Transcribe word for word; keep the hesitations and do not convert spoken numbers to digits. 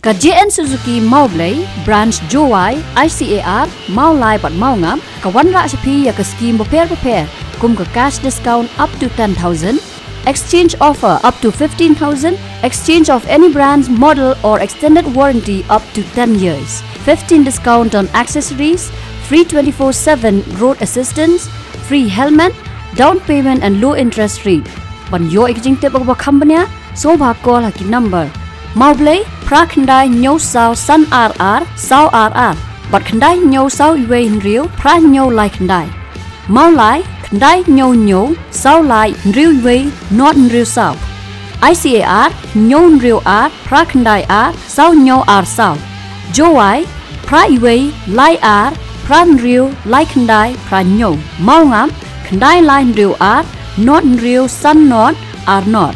Ka J N Suzuki Mawblei, Branch Jowai, I C A R, Mawlai bad Mawngap, ka wanrah sha phi ïa ka skim bapher bapher, kum ka cash discount up to ten thousand, exchange offer up to fifteen thousand, exchange of any brand's model or extended warranty up to ten years, fifteen discount on accessories, free twenty-four seven road assistance, free helmet, down payment and low interest rate. Ban ïoh ïa ki jingtip ba kham bniah, sngewbha call ha ki number: Mawblei, phra khyndai hynñiew saw san ar ar saw ar ar, bad khyndai hynñiew saw wei hynriew phra hynñiew lai khyndai. Mawlai, khyndai hynñiew hynñiew saw lai hynriew wei nod hynriew saw. I C A R, hynñiew hynriew ar phra khyndai ar saw hynñiew ar saw. Jowai, phra wei lai ar phra hynriew lai khyndai phra hynñiew. Mawngap, khyndai lai hynriew ar nod hynriew san nod ar nod.